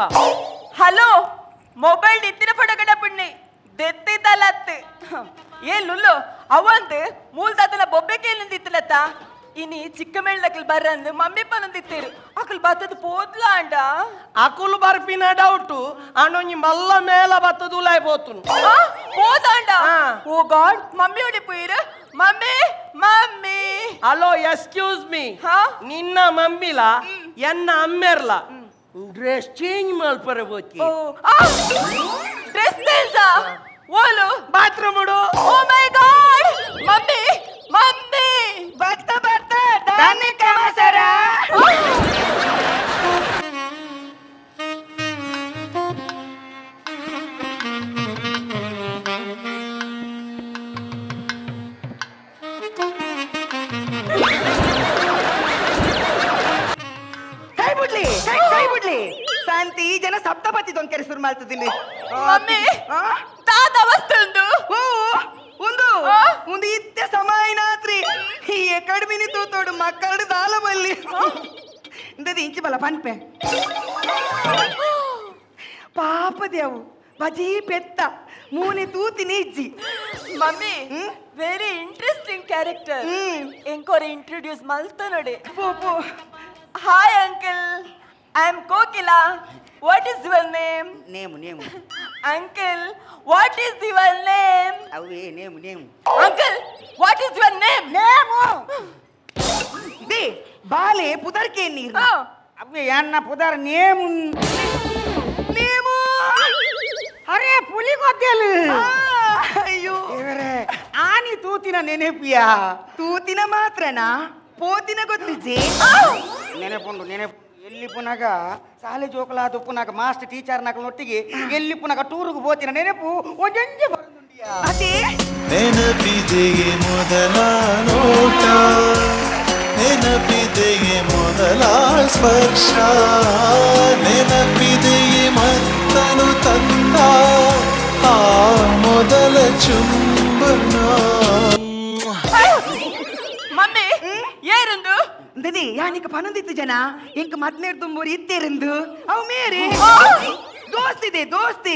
ಹಲೋ ಮೊಬೈಲ್ ಇತ್ತಿನ ಫೋಟೋ ಕಡಪುಡ್ನಿ ದೆತ್ತಿದ್ದಲತ್ತು. ಏ ಲುಲ್ಲು ಅವಂದು ಮೂಲ್ದಾತನ ಬೊಬ್ಬೆ ಕೇಳಿಂದಿತ್ತಲತ್ತ ಇನಿ ಚಿಕ್ಕ ಮೇಳದಕಲ್ ಬರ್ರಂದು ಮಮ್ಮಿ ಪನಂದಿತ್ತೇರು ಅಕಲ್ ಬತ್ತದ ಪೋದ್ಲ ಅಂಡ ಅಕುಲ್ ಬರ್ಪಿನ ಡೌಟು ಅಣೊಂಜಿ ಮಲ್ಲ ಮೇಲ ಬತ್ತದ ಉಲಾಯ್ ಪೋತುನು ಹೋದಾಂಡ. ಓ ಗಾಡ್ ಮಮ್ಮಿ ಒಡಿ ಪೋಯಿರು. Mummy mummy. Hello excuse me, ನಿನ್ನ ಮಮ್ಮಿಲ ಎನ್ನ ಅಮ್ಮೆರ್ಲ ಡ್ರೆಸ್ ಚೇಂಜ್ ಮಲ್ಪರೆ ಬೋತಿ. ಡ್ರೆಸ್ ಚೇಂಜ್ ಓಲು bathroom ಉಡು. Oh my god mummy mummy ಬರ್ತಾ ಬರ್ತಾ ದಾನಿ ಕಮಸರ. ಕೈ ಬಿಡ್ಲಿ ಕೈ ಬಿಡ್ಲಿ ಶಾಂತಿ ಈ ಜನ ಸಪ್ತಪತಿ ದೊಂಕೆರೆ ಶುರು ಮಾಡ್ತಿದ್ದೀನಿ. ಮಮ್ಮಿ ತಾತ ವಸ್ತುಂಡು ಒಂದು ಒಂದು ಇತ್ತೆ ಸಮಯನಾತ್ರಿ ಈ ಕಡಿಮೆ ತೂತೋಡು ಮಕ್ಕಳು ದಾಲ ಬಲ್ಲಿ ಇಂದದಿ ಇಂಚಿ ಬಲ ಪನ್ಪೆ ಪಾಪ ದೇವು ಬಜೀ ಪೆತ್ತ ಮೂನೆ ತೂತಿನಿ ಇಜ್ಜಿ. ಮಮ್ಮಿ ವೆರಿ ಇಂಟ್ರೆಸ್ಟಿಂಗ್ ಕ್ಯಾರೆಕ್ಟರ್ ಎಂಕೋರೆ ಇಂಟ್ರೊಡ್ಯೂಸ್ ಮಲ್ತ ನೋಡಿ. Hi uncle, I am Kokila. What is your name? Name name uncle, what is your name? ಅವೇ name name. Uncle, what is your name? Name they ಬಾಲೆ ಪುದರ್ಕೆ ನೀರು. ಅವೇ ಎನ್ನ ಪುದರ್ ನೇಮ್ ನೇಮು. ಅರೆ ಪುಲಿ ಗೊತ್ತೇಲು. ಅಯ್ಯೋ ಇವರೇ ಆನಿ ತೂತಿನ ನೆನೆಪಿಯಾ? ತೂತಿನ ಮಾತ್ರನಾ ಪೋತಿನ ಗೊತ್ತಿಜ್ಜಿ? ನೆನೆಪುಂಡು ನೆನೆಪು. ಎಲ್ಲಿ ಪುನಗ ಸಾಲೆ ಜೋಕುಲ ತುಪ್ಪುನಾಗ ಮಾಸ್ಟರ್ ಟೀಚರ್ ನಕಲೊಟ್ಟಿಗೆ ಎಲ್ಲಿ ಪುನಗ ಟೂರುಗು ಪೋತಿನ ನೆನಪು ಒಂಜೊಂಜೆ ಬರುದುಂಡಿಯಾ. ಅದೇ ನೆನಪಿದೆಯೇ ಮೊದಲ ನೋಟ, ನೆನಪಿದೆಯೇ ಮೊದಲ ಸ್ಪರ್ಶ, ನೆನಪಿದೆಯೇ ಮತ್ತನು ತಂದ ಆ ಮೊದಲ ಚುಂಬನ. ಮಮ್ಮಿ ಏರುಂದು ದದಿ ಯಾನಿಕ ಪನೊಂದಿತ್ತು ಜನ ಇಂಕ ಮದ್ನೇರ್ ತುಂಬೂರು ಇತ್ತೇರಿಂದು ಅವು ಮೇರಿ ದೋಸ್ತಿದೆ ದೋಸ್ತಿ.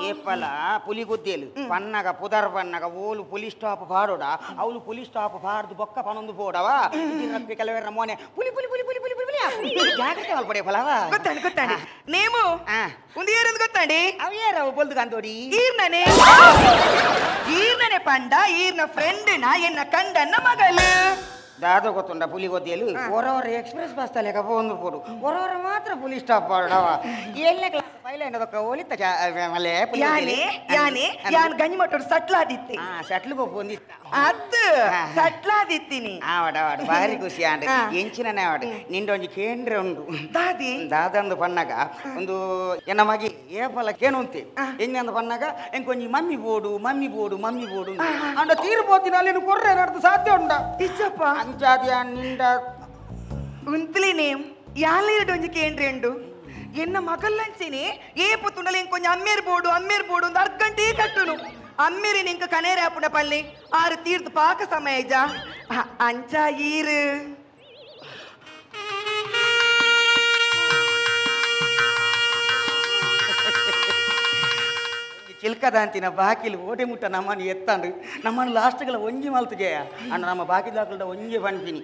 ಏಪಲ ಪುಲಿ ಗುದ್ದೇಲು ಪನ್ನಗ ಪುದರ್ ಪನ್ನಗ ಓಲು ಪುಲಿ ಸ್ಟಾಪ್ ಪಾಡೋಡ ಅವಳು ಪುಲಿ ಸ್ಟಾಪ್ ಪಾಡ್ದು ಬೊಕ್ಕ ಪನೊಂದು ಪೋಡವ ಕೆಲವರ ಮೋನೆ ಪುಲಿ ಪುಲಿ ಪುಲಿ ಪುಲಿ ಪುಲಿ ಪುಲಿ ಜಾಗ್ರತೆ ಮಲ್ಪಡೆ ಫಲವ. ಗೊತ್ತಾಂಡಿ ಗೊತ್ತಾಂಡಿ ನೇಮು ಒಂದು ಏರಂದು ಗೊತ್ತಾಂಡಿ ಅವು ಏರವು ಬೊಲ್ದು ಕಾಂತೋಡಿ. ಈರ್ನನೆ ಈರ್ನನೆ ಪಂಡ ಈರ್ನ ಫ್ರೆಂಡ್ ನ ಎನ್ನ ಕಂಡನ್ನ ಮಗಲು. ದಾದ ಗೊತ್ತುಂಡ ಪುಲಿ ಗೊತ್ತೇಲು ಹೊರವರ ಎಕ್ಸ್ಪ್ರೆಸ್ ಬಸ್ ತಲೆಕ ಒಂದು ಪೋಡು ಹೊರವರ ಮಾತ್ರ ಪುಲಿ ಸ್ಟಾಪ್ ಪಾಡವ. ಏಳನೇ ಕ್ಲಾಸ್ ಪೈಲ ಏನದಕ್ಕ ಒಲಿತ ಮಲೆ ಯಾನೆ ಯಾನೆ ಯಾನ್ ಗಂಜಿ ಮಟ್ಟೋಡು ಸಟ್ಲಾದಿತ್ತಿ. ಸಟ್ಲು ಪೋಂದಿತ್ತ ಅತ್ತು ಸಟ್ಲಾದಿತ್ತೀನಿ. ಆವಡ ಆವಡ ಭಾರಿ ಖುಷಿ ಆಂಡ್ ಎಂಚಿನನೇ ಆವಡ ನಿಂಡೊಂಜಿ ಕೇಂದ್ರ ಉಂಡು ದಾದಿ ದಾದಂದು ಪನ್ನಗ ಒಂದು ಎನ್ನ ಮಗಿ ಏಪಲ ಕೇನುಂತೆ ಎಂಜಂದು ಪನ್ನಗ ಎಂಕೊಂಜಿ ಮಮ್ಮಿ ಬೋಡು ಮಮ್ಮಿ ಬೋಡು ಮಮ್ಮಿ ಬೋಡು ಅಂಡ ತೀರು ಪೋತಿನ ಅಲ್ಲಿ ಕೊರ್ರೆ ನಡ್ದು ಸಾಧ್ಯ ಉಂಡ ಇಚ್ಚಪ್ಪ ಅಂಚಾದ್ಯ ನಿಂಡ ಉಂತ್ಲಿ ನೇಮ್ ಯಾಲೇರಡು ಒಂಜಿ ಕೇಂದ್ರ ಉಂಡು. ಎನ್ನ ಮಗಲ್ಲಂಚೇನೆ ಏಪು ತುಂಡಲೆ ಇಂಕೊಂಜ ಅಮ್ಮೇರ್ ಬೋಡು ಅಮ್ಮೇರ್ ಬೋಡು ಒಂದು ಅರ್ಧ ಗಂಟೆ ಕಟ್ಟುನು ಅಮ್ಮೇರಿ ನಿಂಕ ಕನೇರೆ ಆಪುಣ ಪಲ್ಲೆ ಆರು ತೀರ್ದು ಪಾಕ ಸಮಯ ಇಜ್ಜಾ ಅಂಚ ಈರು ಚಿಲ್ಕದಾಂತಿನ ಬಾಕಿಲು ಓಡೆ ಮುಟ್ಟ ನಮ್ಮನ್ನು ಎತ್ತಾಂಡು ನಮ್ಮನ್ನು ಲಾಸ್ಟ್ಗಳ ಒಂಜಿ ಮಲ್ತು ಜಯ ಅಂಡ ನಮ್ಮ ಬಾಕಿ ದಾಕಲ್ದ ಒಂಜಿ ಪನ್ಪಿನಿ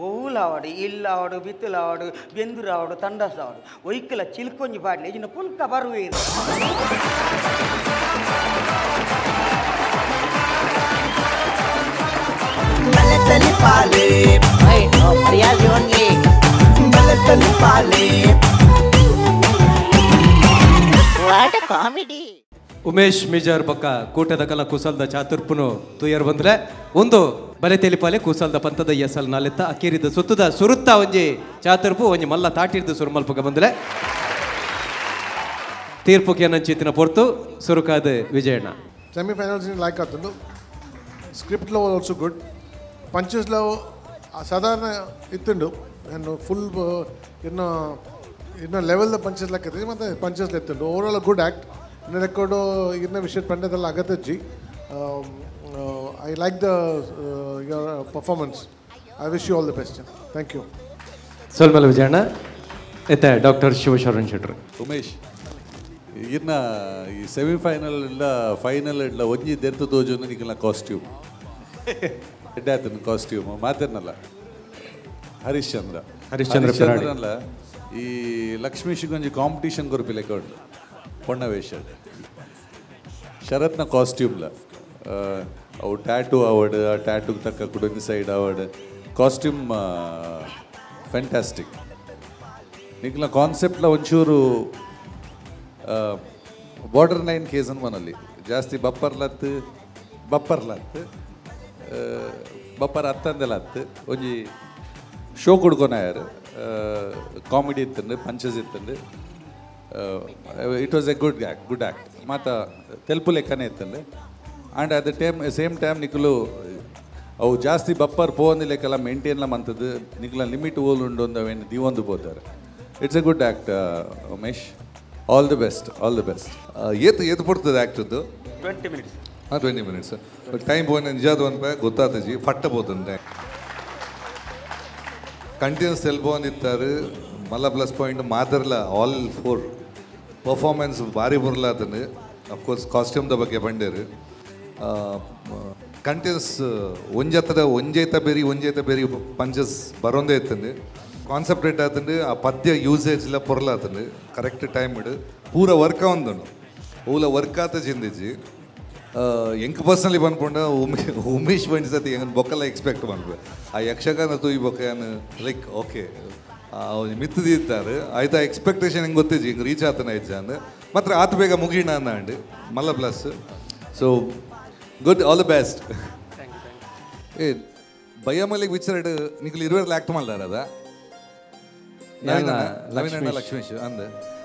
ಓಲಾವಡು ಇಲ್ಲಾವಡು ಬಿತ್ತಲಾವಡು ಬೆಂದುರಾವಡು ತಂಡಸಾವಡು ಒಯ್ಕಲ ಚಿಲ್ಕೊಂಜಿ ಪಾಡ್ಲಿ ಇನ್ನು ಪುಲ್ಕ ಬರುವೆ ಕಾಮಿಡಿ. ಉಮೇಶ್ ಮಿಜಾರ್ ಬಕ್ಕ ಕೂಟದ ಕಲ ಕುಸಲ್ದ ಚಾತುರ್ಪುನು ತುಯರ್ ಬಂದ್ರೆ ಒಂದು ಬಲೆ ತೆಲಿಪಾಲೆ ಕುಸಲ್ದ ಪಂತದ ಎಸಲ್ ನಾಲೆತ್ತ ಅಕೀರಿದ ಸುತ್ತದ ಸುರುತ್ತ ಒಂಜಿ ಚಾತುರ್ಪು ಒಂಜಿ ಮಲ್ಲ ತಾಟಿರ್ದು ಸುರುಮಲ್ಪಕ ಬಂದ್ರೆ ತೀರ್ಪುಗೆ ನಂಚಿತ್ತಿನ ಪೊರ್ತು ಸುರುಕಾದ ವಿಜಯಣ್ಣ. ಸೆಮಿಫೈನಲ್ಸ್ ಲೈಕ್ ಆತಂದು ಸ್ಕ್ರಿಪ್ಟ್ ಲೋ ಆಲ್ಸೋ ಗುಡ್ ಪಂಚಸ್ ಲೋ ಸಾಧಾರಣ ಇತ್ತುಂಡು ಫುಲ್ ಇನ್ನು ಇನ್ನು ಲೆವೆಲ್ದ ಪಂಚಸ್ ಲೆಕ್ಕ ಮತ್ತು ಪಂಚಸ್ ಎತ್ತುಂಡು. ಓವರ್ ಆಲ್ ಗುಡ್ ಆ್ಯಕ್ಟ್. ಇನ್ನು ರೆಕಾರ್ಡು ಇನ್ನ ವಿಷಯ ಪಂಡ್ಯದಲ್ಲ ಅಗತ್ಯಜ್ಜಿ. I like the your performance. I wish you all the best. Thank you. ಸೋಲ್ಮಲ್ Vijayanna ಇತ್ತೆ ಡಾಕ್ಟರ್ ಶಿವಶರಣ್ ಶೆಟ್ರು. ಉಮೇಶ್ ಇನ್ನ ಈ ಸೆಮಿಫೈನಲ್ ಇಲ್ಲ ಫೈನಲ್ ಇಲ್ಲ ಒಂಜಿ ದೆರ್ತು ತೋಜೊಂದು ನಿಖಲ್ನ ಕಾಸ್ಟ್ಯೂಮ್ ಎಡ್ಡಾತನ ಕಾಸ್ಟ್ಯೂಮ್ ಮಾತಿರ್ನಲ್ಲ ಹರಿಶ್ಚಂದ್ರ ಹರಿಶ್ಚಂದ್ರನಲ್ಲ ಈ ಲಕ್ಷ್ಮೀಶಿಗೊಂಜಿ ಕಾಂಪಿಟೇಷನ್ ಕೊರ್ಪಿ ಲೆಕ್ಕ ಉಂಟು ಪೊಣ್ಣವೇಶ ಶರತ್ನ ಕಾಸ್ಟ್ಯೂಮ್ಲ ಅವು ಟ್ಯಾಟೂ ಅವಾರ್ಡ್ ಆ ಟ್ಯಾಟೂಗೆ ತಕ್ಕ ಕುಡೊಂಜಿ ಸೈಡ್ ಅವಾರ್ಡ್ ಕಾಸ್ಟ್ಯೂಮ್ ಫ್ಯಾಂಟಾಸ್ಟಿಕ್. ನಿಖಲ್ನ ಕಾನ್ಸೆಪ್ಟ್ಲ ಒಂಚೂರು ಬಾರ್ಡರ್ ಲೈನ್ ಕೇಸ್ ಅನ್ಮನಲ್ಲಿ ಜಾಸ್ತಿ ಬಪ್ಪರ್ಲತ್ತು ಬಪ್ಪರ್ಲತ್ತು ಬಪ್ಪರ್ ಅತ್ತಂದೆಲತ್ತು ಒಂಜಿ ಶೋ ಕುಡ್ಕೊನಾಯರ್ ಕಾಮಿಡಿ ಇತ್ತಂಡು ಪಂಚಸ್ ಇತ್ತಂಡು. It was a good act good act ಮಾತ ತೆಲ್ಪು ಲೆಕ್ಕನೇ ಇತ್ತಂಡು. And at the time same time ನಿಖಲು ಅವು ಜಾಸ್ತಿ ಬಪ್ಪರ್ ಪೋಂದಿ ಲೆಕ್ಕೆಲ್ಲ ಮೇಂಟೈನ್ಲ ಮಂತದ್ದು ನಿಖಲ ಲಿಮಿಟ್ ಓಲ್ ಉಂಡು ಅಂದು ಅವೇನು ದೀವೊಂದು ಪೋತಾರೆ. It's a good act Umesh. All the best all the best. ಏತು ಏತು ಪಡ್ತದೆ ಆ್ಯಕ್ಟದ್ದು 20 minutes. ಹಾಂ 20 ಮಿನಿಟ್ಸ್ ಬಟ್ ಟೈಮ್ ಪೋಯಿನ ನಿಜಾದ ಒಂದು ಗೊತ್ತಾತಜಿ ಫಟ್ಟ ಪೋತಂತೆ ಕಂಟಿನ್ಯೂಸ್ ತೆಲ್ಪೊಂದಿತ್ತಾರೆ ಮಲ್ಲ ಪ್ಲಸ್ ಪಾಯಿಂಟ್ ಮಾತಿರಲ್ಲ ಆಲ್ ಫೋರ್ ಪರ್ಫಾರ್ಮೆನ್ಸ್ ಭಾರಿ ಬರಲಾತನು. ಅಫ್ಕೋರ್ಸ್ ಕಾಸ್ಟ್ಯೂಮ್ದ ಬಗ್ಗೆ ಬಂಡೇರು ಕಂಟಿನ್ಯೂಸ್ ಒಂಜತ್ರ ಒಂಜೈತ ಬೇರಿ ಒಂಜೈತ ಬೇರಿ ಪಂಚಸ್ ಬರೋಂದೇ ಇತ್ತಂದು ಕಾನ್ಸೆಪ್ಟ್ ಆತಂಡು ಆ ಪದ್ಯ ಯೂಸೇಜ್ಲ ಪೊರ್ಲಾತಂಡು ಕರೆಕ್ಟ್ ಟೈಮ್ ಇಡು ಪೂರ ವರ್ಕ್ ಆವಂದನು ಓಲ ವರ್ಕ್ ಆತ ಚಿಂದಿಜಿ. ಎಂಕ್ ಪರ್ಸನಲಿ ಪನ್ಪುಂಡ ಉಮೇಶ್ ಬಂಡಿ ಸತಿ ಹೆಂಗೆ ಬೊಕ್ಕಲ್ಲ ಎಕ್ಸ್ಪೆಕ್ಟ್ ಮನ್ಪೆ ಆ ಯಕ್ಷಗಾನ ತೂಯಿ ಬೊಕ್ಕ ಲೈಕ್ ಓಕೆ ಮಿತ್ತದಿತ್ತಾರೆ ಆಯ್ತಾ ಎಕ್ಸ್ಪೆಕ್ಟೇಷನ್ ಹೆಂಗೆ ಗೊತ್ತಿಜ್ಜಿ ಹಿಂಗೆ ರೀಚ್ ಆತನ ಇಜ್ಜ ಅಂದ್ ಮಾತ್ರ ಆತ ಬೇಗ ಮುಗಿಣ ಅಂದ ಮಲ್ಲ plus. So good all the best. ಏ ಬಯ್ಯಮಲ್ಲಿಗೆ ವಿಚಾರ ನಿಖಲ್ ಇರುವೆರ್ಲ ಆ್ಯಕ್ಟ್ ಮಾಡ್ದಾರ ಅದ ನವೀನಣ್ಣ ಲಕ್ಷ್ಮೀಶ್ ಅಂದ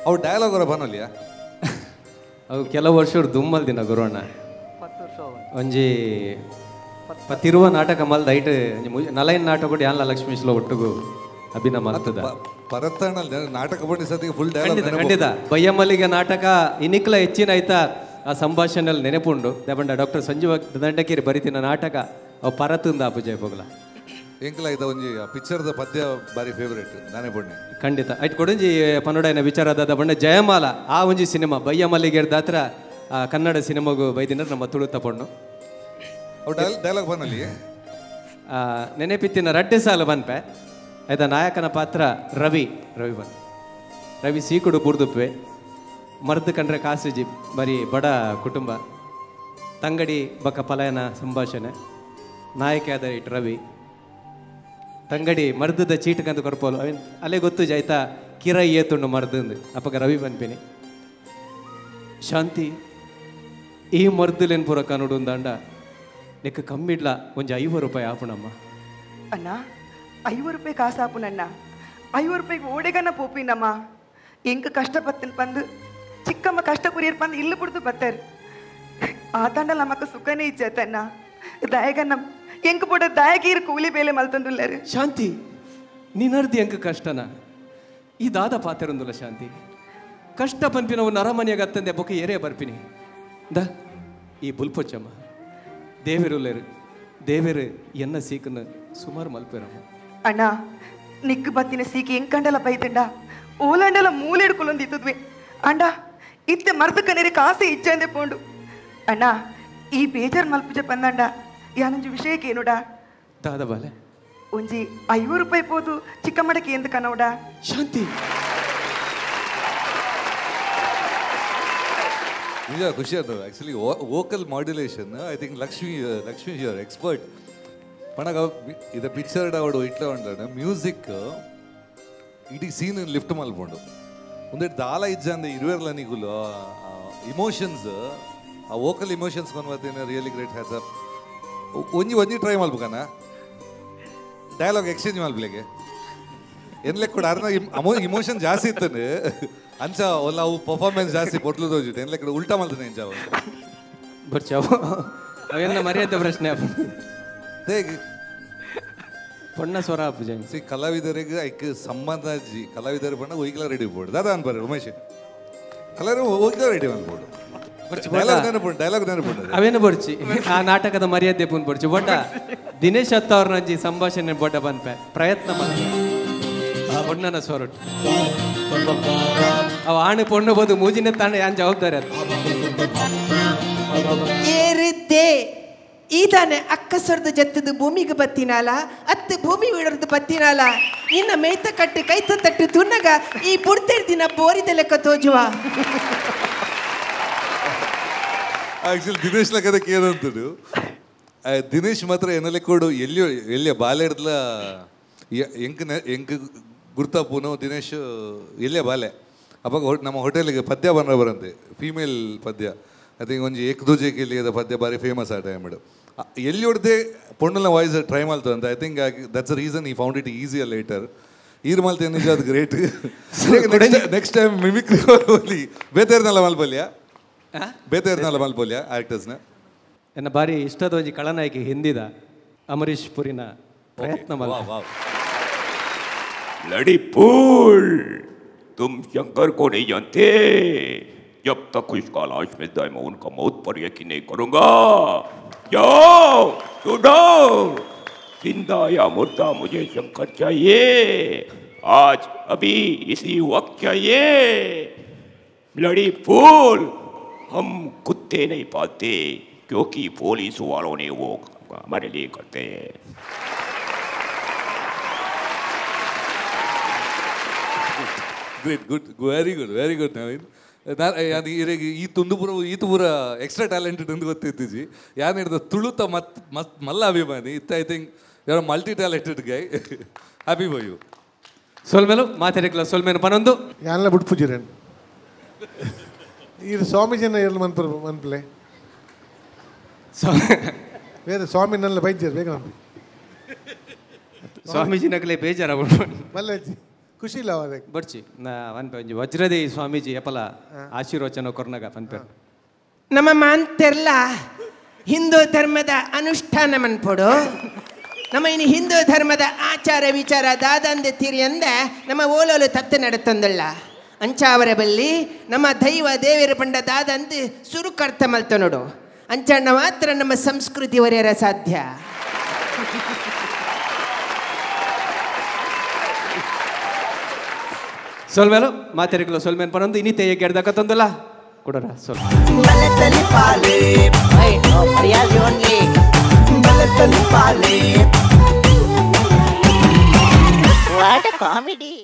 ಅವ್ರು ಡೈಲಾಗ್ ಅವರ ಬನ್ನಲ್ಲಿಯಾ ಅವು ಕೆಲವು ವರ್ಷ ದುಮ್ಮಲ್ ದಿನ ಗುರುವಣ್ಣ ಒಂಜಿ ಪತ್ತಿರುವ ನಾಟಕ ಮಲ್ದ ಐಟ್ ನಲೈನ್ ನಾಟಕ ಕೊಟ್ಟು ಯಾನ್ಲ ಲಕ್ಷ್ಮೀಶ್ಲ ಒಟ್ಟುಗು ಅಭಿನಯ ಮಾಡ್ತದ ಪರತ್ತಣ್ಣ ನಾಟಕ ಬಣ್ಣಿ ಸತಿಗೆ ಫುಲ್ ಡೈಲಾಗ್ ಖಂಡಿತ. ಬಯ್ಯಮಲ್ಲಿಗೆ ನಾಟಕ ಇನಿಕ್ಲ ಹೆಚ್ಚಿನ ಆಯ್ತಾ ಆ ಸಂಭಾಷಣೆಯಲ್ಲಿ ನೆನಪುಂಡು ದೇಬಂಡ ಡಾಕ್ಟರ್ ಸಂಜೀವ ದಂಡಕೇರಿ ಬರಿತಿನ ನಾಟಕ ಅವು ಪರತುಂದ ಅಪುಜಯ ಪೋಗ್ಲ ಎಂಕಲ ಇದ ಒಂಜಿ ಪಿಕ್ಚರ್ದ ಪದ್ಯ ಬಾರಿ ಫೇವರೇಟ್ ನಾನೇ ಬಣ್ಣೆ ಖಂಡಿತ ಐಟ್ ಕೊಡಂಜಿ ಪನ್ನಡೈನ ವಿಚಾರದಾದ ಬಣ್ಣ ಜಯಮಾಲ ಆ ಒಂಜಿ ಸಿನಿಮಾ ಬಯ್ಯಮಲ್ಲಿಗೆ ದಾತ್ರ ಆ ಕನ್ನಡ ಸಿನಿಮಾಗೂ ಬೈದಿನ ನಮ್ಮ ತುಳುತ ಪಣ್ಣು ಡೈಲಾಗ್ ಬನ್ನಲ್ಲಿ ನೆನೆಪಿತ್ತಿನ ರಡ್ಡೆ ಸಾಲು ಬನ್ಪೆ ಆಯ್ತಾ ನಾಯಕನ ಪಾತ್ರ ರವಿ ರವಿ ಬನ್ ರವಿ ಸೀಕುಡು ಬುರ್ದುಪ್ಪೆ ಮರ್ದು ಕಂಡ್ರೆ ಕಾಸುಜಿ ಬರೀ ಬಡ ಕುಟುಂಬ ತಂಗಡಿ ಬಕ್ಕ ಪಲಾಯನ ಸಂಭಾಷಣೆ ನಾಯಕ ಆದ it Ravi ತಂಗಡಿ ಮರ್ದದ ಚೀಟಕಂತ ಕೊರ್ಪೋಲು ಅವೇನ್ ಅಲ್ಲೇ ಗೊತ್ತು ಜಾಯ್ತಾ ಕಿರೈ ಏತುಂಡು ಮರ್ದಂದು ಅಪ್ಪಗ ರವಿ ಬನ್ಪಿನಿ ಶಾಂತಿ ಈ ಮರ್ದುಲೇನು ಪೂರ ಕನುಡು ಅಂದಾಂಡ ನಿಕ್ಕ ಕಮ್ಮಿಡ್ಲ ಒಂಜಿ 50 ರೂಪಾಯಿ ಆಪುಣಮ್ಮ. ಅಣ್ಣ 50 ರೂಪಾಯಿ ಕಾಸು ಆಪುನಣ್ಣ 50 ರೂಪಾಯಿಗೆ ಓಡೆಗನ ಪೋಪಿನಮ್ಮ ಎಂಕ ಕಷ್ಟ ಪತ್ತಿನ ಪಂದು ಚಿಕ್ಕಮ್ಮ ಕಷ್ಟ ಕುರಿಯರ್ ಪಂದು ಇಲ್ಲು ಬಿಡ್ದು ಬತ್ತಾರು ಆ ತಂಡ ನಮಕ್ಕ ಸುಖನೇ ಇಚ್ಚತಣ್ಣ ದಯಗನ್ನ ಎಂಕ ಪೋಡ ದಯಗೀರ್ ಕೂಲಿ ಬೇಲೆ ಮಲ್ತಂದುಲ್ಲಾರು. ಶಾಂತಿ ನೀನರ್ದಿ ಎಂಕ ಕಷ್ಟನ ಈ ದಾದ ಪಾತೆರೊಂದುಲ್ಲ ಶಾಂತಿ ಕಷ್ಟ ಪನ್ಪಿನವು ನರಮನಿಯಾಗತ್ತಂದೆ ಬೊಕ ಏರೇ ಬರ್ಪಿನಿ the ಈ ಬುಲ್ಪೊಚ್ಚಮ್ಮ ದೇವೆರುಲ್ಲೇರು ದೇವೆರು ಎನ್ನ ಸೀಕನ್ನು ಸುಮಾರು ಮಲ್ಪೇರಮ್ಮ. ಅಣ್ಣ ನಿಕ್ಕು ಬತ್ತಿನ ಸೀಕೆ ಎಂಕಂಡಲ ಬೈತಂಡ ಓಲಂಡಲ ಮೂಲೆಡ್ಕೊಲೊಂದಿತ್ತದ್ವೆ ಅಂಡ ಇತ್ತೆ ಮರ್ದಕನೇರಿ ಕಾಸೆ ಇಚ್ಚಂದೆ ಪೋಂಡು. ಅಣ್ಣ ಈ ಬೇಜಾರ್ ಮಲ್ಪುಜ ಪಂದಂಡ ಯಾನೊಂಜಿ ವಿಷಯಕ್ಕೆ ಏನುಡ ದಾದ ಬಾಲೆ ಒಂಜಿ 5 ರೂಪಾಯಿ ಪೋದು ಚಿಕ್ಕಮಡಕ್ಕೆ ಎಂದು ಕನೌಡ. ಶಾಂತಿ ನಿಜ ಖುಷಿ ಆಯ್ತು. Actually vocal modulation I think Lakshmi Lakshmi your expert ಪಣಗ ಇದ ಪಿಕ್ಚರ್ ಅವಡು ಇಟ್ಲ ಉಂಡ ಮ್ಯೂಸಿಕ್ ಇಡೀ ಸೀನ್ ಲಿಫ್ಟ್ ಮಲ್ಪೊಂಡು ಒಂದೆಟ್ ದಾಲ ಇಜ್ಜಂದೆ ಇರುವೆರ್ಲ ನಿಗುಲು ಇಮೋಷನ್ಸ್ ಆ ವೋಕಲ್ ಇಮೋಷನ್ಸ್ ಕೊನ್ವತ್ತೇನೆ ರಿಯಲಿ ಗ್ರೇಟ್ ಹ್ಯಾಟ್ಸ್ ಅಪ್. ಒಂಜಿ ಒಂಜಿ ಟ್ರೈ ಮಲ್ಪುಕನ ಡೈಲಾಗ್ ಎಕ್ಸ್ಚೇಂಜ್ ಮಲ್ಪಲೆಗೆ ಎನ್ಲೆ ಕೂಡ ಅರ್ನ ಇಮೋಷನ್ ಜಾಸ್ತಿ ಇತ್ತಾನೆ ಅಂಚ ಒಲ್ಲ ಅವು ಪರ್ಫಾರ್ಮೆನ್ಸ್ ಜಾಸ್ತಿ ಪೊಟ್ಲು ತೋಜಿಟ್ಟು ಎನ್ಲೆ ಕಡೆ ಉಲ್ಟಾ ಮಲ್ತಾನೆ ಇಂಚ ಅವು ಬರ್ಚಾವು ಅವೆಲ್ಲ ಮರ್ಯಾದೆ ಪ್ರಶ್ನೆ ಹೇಗೆ ಪೊಣ್ಣ ಸ್ವರ ಪೂಜೆ ಸಿ ಕಲಾವಿದರಿಗೆ ಐಕ್ ಸಂಬಂಧ ಜಿ ಕಲಾವಿದರು ಬಣ್ಣ ಒಯ್ಗಲ ರೆಡಿ ಬೋರ್ಡ್ ದಾದಾ ಅನ್ಬಾರ ಉಮೇಶ್ ಕಲರ್ ಒಯ್ಗಲ ರೆಡಿ ಅನ್ಬೋದು ಡೈಲಾಗ್ ನೆನಪುಂಡು ಡೈಲಾಗ್ ನೆನಪುಂಡು ಅವೇನು ಬರ್ಚಿ ಆ ನಾಟಕದ ಮರ್ಯಾದೆ ಪೂನ್ ಬರ್ಚಿ ಬೊಡ್ಡ ದಿನೇಶ್ ಅತ್ತ ಅವ್ರನ್ನಂಜಿ ಸಂಭಾಷಣೆ ಬೊಡ್ಡ ಬಂದ್ಪೆ ಪ್ರಯತ್ನ ಮಾಡ್ತಾರೆ ಪೊಣ್ಣನ ಸ್ವರೊಟ್ಟು ಅವ ಆಣು ಪೊಣ್ಣು ಬೋದು ಮೂಜಿನ ತಾಣ ಯಾನ್ ಜವಾಬ್ದಾರಿ ಅದು ಏರಿದ್ದೆ ಈದಾನೆ ಅಕ್ಕಸರ್ದು ಜತ್ತದು ಭೂಮಿಗೆ ಬತ್ತಿನಾಲ ಅತ್ತು ಭೂಮಿ ವಿಡರ್ದು ಬತ್ತಿನಾಲ ನಿನ್ನ ಮೇಯ್ತ ಕಟ್ಟು ಕೈತ ತಟ್ಟು ತುನ್ನಗ ಈ ಬುಡ್ತಿರ್ದಿನ ಬೋರಿದ ಲೆಕ್ಕ ತೋಜುವ. ಆಕ್ಚುಲಿ ದಿನೇಶ್ ಲೆಕ್ಕದಕ್ಕೆ ಏನಂತದು ದಿನೇಶ್ ಮಾತ್ರ ಏನಲೆ ಕೊಡು ಎಲ್ಲಿಯೋ ಎಲ್ಲಿಯ ಬಾಲೆಡ್ಲ ಎಂಕ್ ಎಂಕ್ ಗುರ್ತಾಪುನು ದಿನೇಶ್ ಎಲ್ಲಿಯ ಬಾಲೆ ಅಪ್ಪ ನಮ್ಮ ಹೋಟೆಲ್ಗೆ ಪದ್ಯ ಬಂದ್ರೆ ಬರಂತೆ ಫೀಮೇಲ್ ಪದ್ಯ I think ಒಂಜಿ ಏಕ್ ದೂಜೆ ಕೇಳಿದ ಪದ್ಯ ಬಾರಿ ಫೇಮಸ್ ಆ ಟೈಮ್ ಎಲ್ಲಿ ಹೊಡೆದೆ ಪೊಣ್ಣುಲ ವಾಯ್ಸ್ ಟ್ರೈ ಮಾಡ್ತು ಅಂತ I think that's a reason ಈ ಫೌಂಡ್ it easier litre ಈರ್ ಮಲ್ತೆ ನಿಜ ಅದು ಗ್ರೇಟ್. ನೆಕ್ಸ್ಟ್ ಟೈಮ್ ಮಿಮಿಕ್ರಿ ಹೋಲಿ ಬೇತೇರ್ನಲ್ಲ ಮಲ್ಪಲ್ಯ ಬೇತೇರ್ನಲ್ಲ ಮಲ್ಪಲ್ಯ ಆಕ್ಟರ್ಸ್ನ ಎನ್ನ ಬಾರಿ ಇಷ್ಟದ ಒಂಜಿ ಖಳನಾಯಕಿ ಹಿಂದಿದ ಅಮರೀಶ್ ಪುರಿನ ಪ್ರಯತ್ನ ಮಲ್ಲ. लड़ी फूल तुम शंकर को नहीं जानते, जब तक उसका लाश मिलता है मैं उनका मौत पर यकीन नहीं करूंगा। जाओ ढूंढो, जिंदा या मुर्दा मुझे शंकर चाहिए, आज अभी इसी वक्त चाहिए। लड़ी फूल हम कुत्ते नहीं पालते क्योंकि पुलिस वालों ने वो हमारे लिए करते हैं। Great, good, very good, very good Naveen. ನಾನು ಈ ತುಂದು ಪೂರ ಈತ ಪೂರ ಎಕ್ಸ್ಟ್ರಾ ಟ್ಯಾಲೆಂಟೆಡ್ ಎಂದು ಗೊತ್ತಿತ್ತೀಜಿ ಯಾರು ಹಿಡಿದ ತುಳುತ ಮತ್ ಮತ್ ಮಲ್ಲ ಅಭಿಮಾನಿ ಇತ್ತ I think you are multi talented guy. Happy for you. ಸೊಲ್ಮೇಲು ಮಾತಾಡಿಕ್ಲ ಸೊಲ್ಮೇನು ಪನೊಂದು ಯಾನೆಲ್ಲ ಬುಡ್ಪುಜಿರೇನು ಈ ಸ್ವಾಮೀಜಿನ ಇರಲು ಮನ್ಪು ಮನ್ಪಲೆ ಬೇರೆ ಸ್ವಾಮಿನೆಲ್ಲ ಬೈದ್ಯರು ಬೇಗ ನಂಬಿ ಸ್ವಾಮೀಜಿ ನಕಲೆ ಬೇಜಾರ ಮಲ್ಲ ಖುಷಿ ಇಲ್ಲ ಅದಕ್ಕೆ ಬರ್ಚಿ ನಾ ಪನ್ಪೆ ಒಂಜಿ ವಜ್ರದೇ ಸ್ವಾಮೀಜಿ ಎಪಲ ಆಶೀರ್ವಚನ ಕೊರ್ನಗ ಪನ್ಪೆ. ನಮ್ಮ ಮಾಂತೆರ್ಲ ಹಿಂದೂ ಧರ್ಮದ ಅನುಷ್ಠಾನ ಮನ್ಪೊಡು ನಮ್ಮ ಇನ್ನು ಹಿಂದೂ ಧರ್ಮದ ಆಚಾರ ವಿಚಾರ ದಾದಂದೆ ತಿರಿಯಂದ ನಮ್ಮ ಓಲೋಲು ತತ್ತೆ ನಡತಂದಲ್ಲ ಅಂಚಾವರ ಬಲ್ಲಿ ನಮ್ಮ ದೈವ ದೇವಿರ ಪಂಡ ದಾದಂದು ಸುರುಕರ್ತ ಮಲ್ತ ನೋಡು ಅಂಚಣ್ಣ ಮಾತ್ರ ನಮ್ಮ ಸಂಸ್ಕೃತಿ ಒರೆಯರ ಸಾಧ್ಯ. ಸೊಲ್ಮೇಲು ಮಾತಾಡಿಕ್ಲ ಸೊಲ್ಮೇನು ಪನೊಂದು ಇನ್ನಿತೆ ಗೆಡ್ದಕತ್ತೊಂದಲ್ಲ ಕೊಡೋರ ಸೊಲ್ What a comedy!